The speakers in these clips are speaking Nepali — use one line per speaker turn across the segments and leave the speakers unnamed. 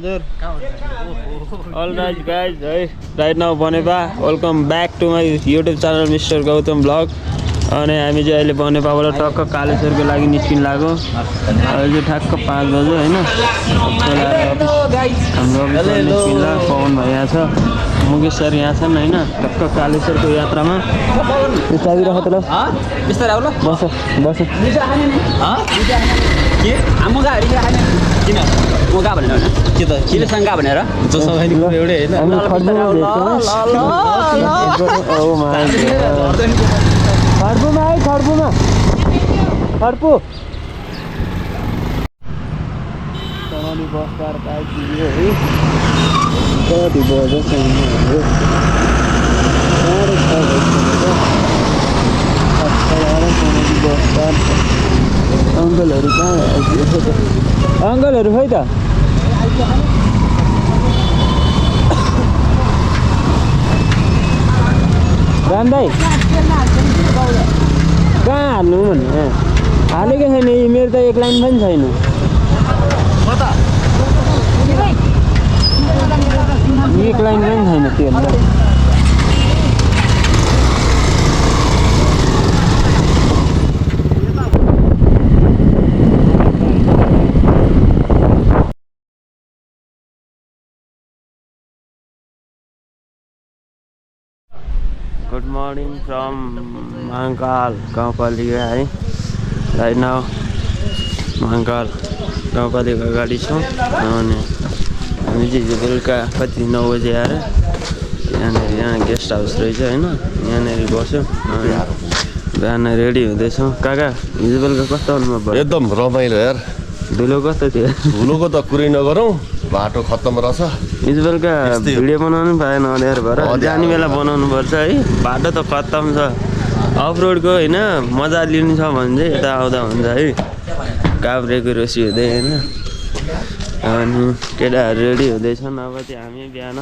All right guys, right now Banepa, welcome back to my YouTube channel Mr. Gautam Vlog. अनि हामी चाहिँ अहिले बनेपाबाट टक्क कालेश्वरको लागि निस्किन लाग्यो। अहिले चाहिँ ठ्याक्क 5 बज्यो हैन। हाम्रो अफिसमा निस्किला पवन भाइ यहाँ छ, मुकेश सर यहाँ छन् हैन। टक्क कालेश्वरको यात्रामा यो चाबी राख त ल।
बिस्तारै आउ ल।
बस बस।
के आमु गाडी खाने किन म गा भनेर के त किन शंका भनेर जसो हैन एउटै हैन
हामी खड्बुमा भेट्छौँ। ओ माय खड्बुमा है खड्बुमा खड्बु तनाली बस कार काय दियो है कति बज्यो छैन हो साढे 6 बज्यो बस कार अङ्कलहरु कहाँ आइपुग्यो त अङ्कलहरु खै त राम भाइ कहाँ हाल्नु भन्ने हालेको छैन मेरो त एक लाइन पनि छैन एक लाइन पनि छैन तेल त गुड मर्निङ फ्रम महाकाल गाउँपालिका है राइट नाउ महाकाल गाउँपालिका अगाडि छौँ अनि हामी चाहिँ हिजो बेलुका कति 9 बजे आएर यहाँ गेस्ट हाउस रहेछ होइन यहाँनिर बस्यौँ अनि बिहान रेडी हुँदैछौँ काका हिजो बेलुका कस्तो अनुभव भयो
एकदम रमाइलो यार
धुलो कस्तो थियो
धुलोको त कुरै नगरौँ बाटो खत्तम रहेछ
हिजो बेलुका भिडियो बनाउनु पाएन अँध्यार भएर जाने बेला बनाउनु पर्छ है बाटो त खत्तम छ अफ रोडको होइन मजा लिनु छ भने चाहिँ यता आउँदा हुन्छ है काभ्रेको रोसी हुँदै होइन अनि केटाहरू रेडी हुँदैछन् अब चाहिँ हामी बिहान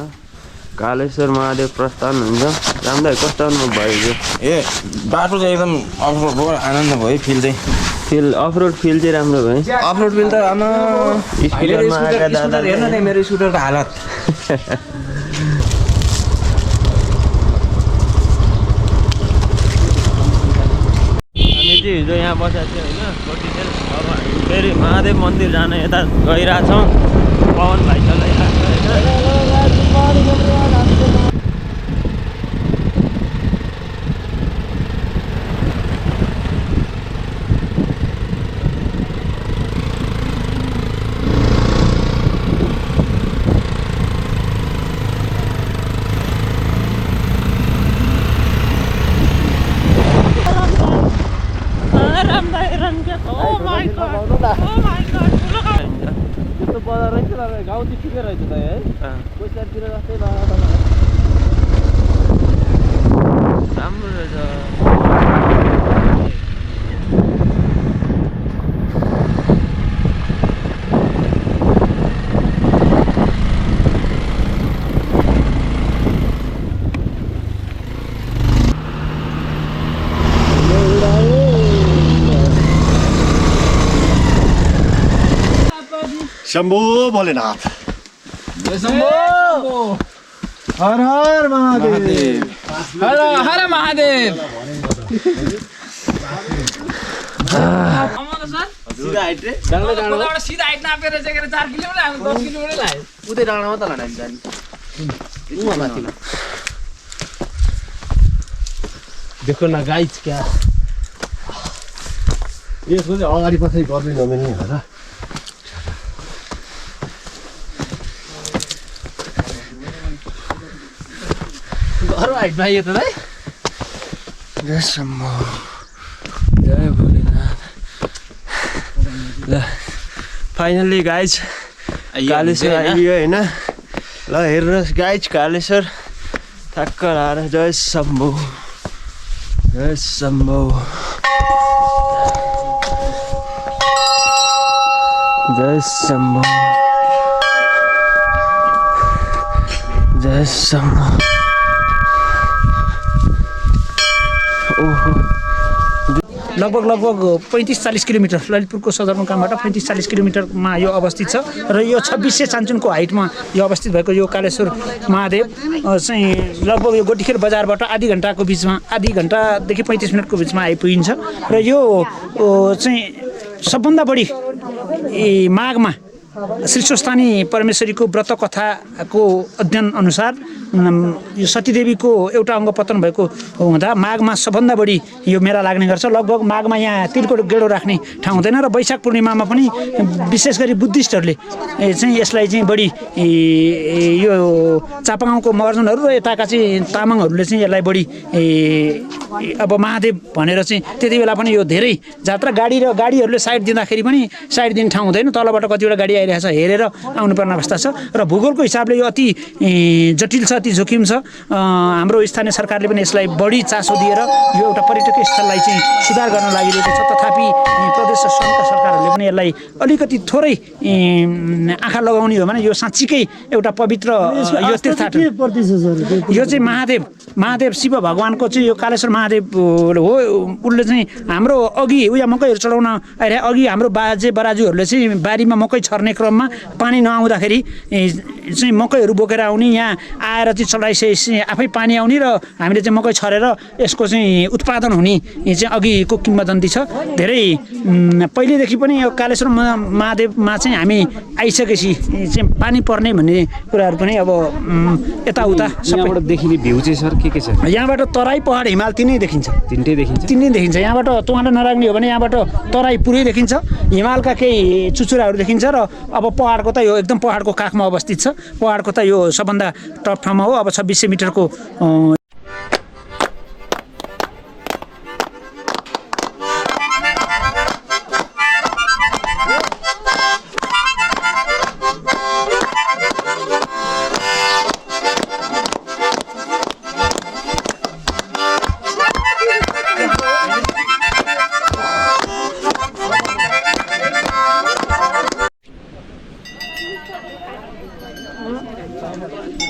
कालेश्वर महादेव प्रस्थान हुन्छ राम्रै कस्तो अनुभव भयो
ए बाटो चाहिँ एकदम अफरोड भयो आनन्द भयो फिल चाहिँ
फिल अफरोड फिल चाहिँ राम्रो भयो
अफरोड फिल त आमा
स्कुटरमा आएका दादा
हेर्न नि मेरो स्कुटरको हालत
हामी चाहिँ हिजो यहाँ बसेको थियो होइन अब हामी फेरि महादेव मन्दिर जान यता गइरहेछौँ पवन भाइ चलाइरहेको
गाउँ चाहिँ ठिकै रहेछ त है पैसातिर जस्तै
राम्रो रहेछ
शम्भो भोलेनाथ
हर हर महादेव हर हर महादेव
सीधा हाइट रे
सीधा हाइट नापेर चाहिँ 4 किलोमिटर हामी 10 किलोमिटर लाग्यो
उतै डाँडामा त लाने जाने
देखो न गाइस क्या
यसको चाहिँ अगाडि पछि गर्दै नमिल्ने होला
अरू हाइट पाइयो त भाइ
जय शम्भो जय भोलेनाथ ल फाइनली गाइज कालेश्वर आइयो होइन ल हेर्नुहोस् गाइज कालेश्वर ठ्याक्क लाएर जय शम्भो जय शम्भो जय शम्भो जय शम्भो
लगभग 35-40 किलोमिटर ललितपुरको सदरमुकामबाट 35-40 किलोमिटरमा यो अवस्थित छ र यो 2600 चान्चुनको हाइटमा यो अवस्थित भएको यो कालेश्वर महादेव चाहिँ लगभग यो गोटीखेल बजारबाट आधी घन्टाको बिचमा आधी घन्टादेखि 35 मिनटको बिचमा आइपुगिन्छ र यो चाहिँ सबभन्दा बढी माघमा श्री स्वस्थानी परमेश्वरीको व्रत कथाको अध्ययन अनुसार यो सतीदेवीको एउटा अङ्ग पतन भएको हुँदा माघमा सबभन्दा बढी यो मेला लाग्ने गर्छ। लगभग माघमा यहाँ तिलको गेडो राख्ने ठाउँ हुँदैन र वैशाख पूर्णिमामा पनि विशेष गरी बुद्धिस्टहरूले चाहिँ यसलाई चाहिँ बढी यो चापागाउँको महर्जनहरू र यताका चाहिँ तामाङहरूले चाहिँ यसलाई बढी अब महादेव भनेर चाहिँ त्यति बेला पनि यो धेरै जात्रा गाडीहरूले साइड दिँदाखेरि पनि साइड दिने ठाउँ हुँदैन, तलबाट कतिवटा गाडी आइरहेको छ हेरेर आउनुपर्ने अवस्था छ र भूगोलको हिसाबले यो अति जटिल छ, अति जोखिम छ। हाम्रो स्थानीय सरकारले पनि यसलाई बढी चासो दिएर यो एउटा पर्यटकीय स्थललाई चाहिँ सुधार गर्न लागिरहेको छ। तथापि प्रदेश र सङ्घका सरकारहरूले पनि यसलाई अलिकति थोरै आँखा लगाउने हो भने यो साँच्चीकै एउटा पवित्र यो तीर्थाटन यो चाहिँ महादेव शिव भगवानको चाहिँ यो कालेश्वर महादेव हो। उसले चाहिँ हाम्रो अघि उयो मकैहरू चढाउन आइरहे अघि हाम्रो बाजे बराजुहरूले चाहिँ बारीमा मकै छर्ने क्रममा पानी नआउँदाखेरि चाहिँ मकैहरू बोकेर आउने, यहाँ आएर चाहिँ चढाइसकेपछि आफै पानी आउने र हामीले चाहिँ मकै छरेर यसको चाहिँ उत्पादन हुने चाहिँ अघिको किम्वदन्ती छ। धेरै पहिलेदेखि पनि यो कालेश्वर महादेवमा चाहिँ हामी आइसकेपछि चाहिँ पानी पर्ने भन्ने कुराहरू पनि अब यताउता
सबैबाट देखिने भ्यू चाहिँ सर के छ?
यहाँबाट तराई पहाड हिमाल तिनै देखिन्छ,
तिनै देखिन्छ।
यहाँबाट तोगाँडा नराग्ने हो भने यहाँबाट तराई पुरै देखिन्छ, हिमालका केही चुचुराहरू देखिन्छ र अब पहाडको त यो एकदम पहाडको काखमा अवस्थित छ। पहाडको त यो सबभन्दा टप ठाउँमा हो। अब 2600 मिटरको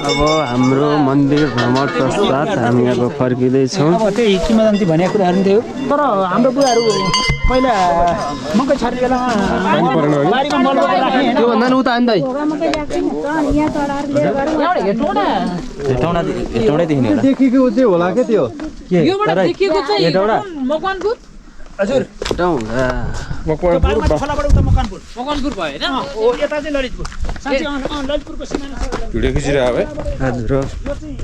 अब हाम्रो मन्दिर भ्रमण पश्चात हामी अब फर्किँदैछौँ।
अब त्यही किम्वदन्ती भनेको कुराहरू थियो, तर हाम्रो बुढाहरू पहिला मकै छर्ने बेलामा बारीमा मल राख्ने हैन,
त्योभन्दा नि उता आइन दाइ देखेको चाहिँ होला के त्यो
मकवानपुर हजुर खोलाबाट उता मकवानपुर भयो हैन, हो यता चाहिँ ललितपुर साँच्चै ललितपुरको सिमाना छ।
भिडियो खिचिरहेको है
हजुर
यो चाहिँ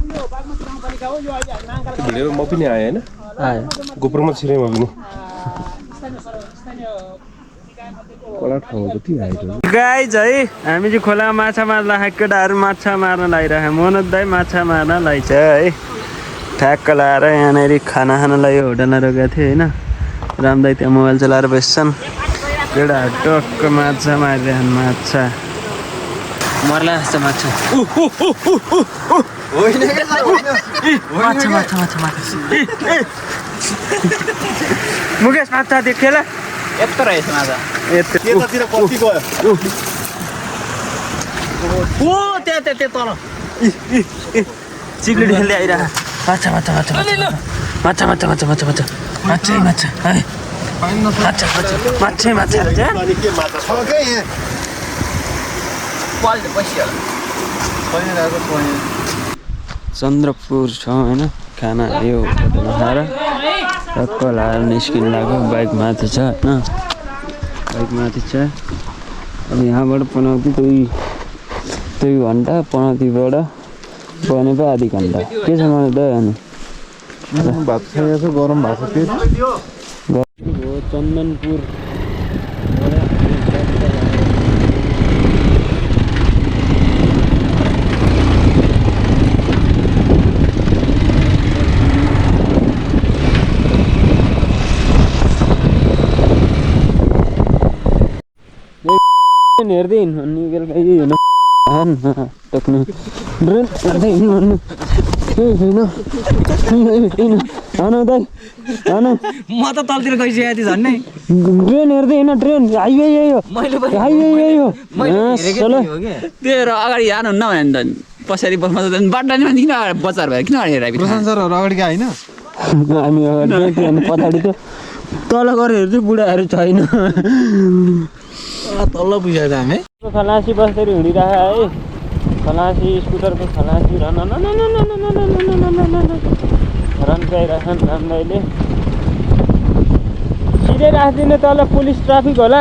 यो बागमती गाउँपालिका हो। यो अहिले हामी नाङ्गाल
भिडियो म पनि आएँ होइन गोप्रोमा छिरेँ म पनि
गाइज है हामी चाहिँ खोलामा माछा मार्न लागेको केटाहरू माछा मार्न लागिरहेको मनोज दाइ माछा मार्न लागिछ है। ठ्याक्क लाएर यहाँनिर खाना खानलाई होटलमा रोकेको थिएँ होइन, राम दाइ त्यहाँ मोबाइल चलाएर बस्छन्, केटाहरू टक्क माछा मारिरहन्। माछा
मर्ला जस्तो माछा
मुकेश माछा देखेर
यत्रो रहेछ माछा
यतातिर कति गयो
ओ त्यहाँ तल
चिप्लेट खेल्दै आइरह। माछा माछा माछा माछा माछा माछा माछा माछा माछै माछा है माछा माछै माछा
अनि के माछा छ के यहाँ
चन्द्रपुर छ होइन, खाना यो होटलमा खाएर टक्क लाएर निस्किनु लाग्यो। बाइक माथि छ होइन, बाइक माथि छ। अब यहाँबाट पनौती दुई घन्टा, पनौतीबाट बनेको आधी घन्टा। के छ मलाई त अनि
भात खाएको छ गरम भएको छ
हो चन्दनपुर। हेर्दै हिँड्नु भन्ने बेलुका यही होइन टक्नु ड्रेन हेर्दै हिँड्नु भन्नु केही छैन। हानु दाइ हानु
म त तलतिर गइसकेको थिएँ झन् नै
ट्रेन हेर्दै होइन, ट्रेन हाइवे यही हो, हाइवे यही हो।
त्यो अगाडि हानुहुन्न भने त पछाडि बाटो किन बजार भयो किन हेरेर
प्रशान्त सरहरू अगाडि गयो होइन
हामी अगाडि ट्रेन पछाडि थियो तल गएर हेर्छु बुढाहरू छैन
तल्ल पुगेको हामी
खलासी बसेर हिँडिरहेको है खलासी स्कुटरको खलासी रन्काइरहेछन् राम्रैले सिधै राखिदिनु तल पुलिस ट्राफिक होला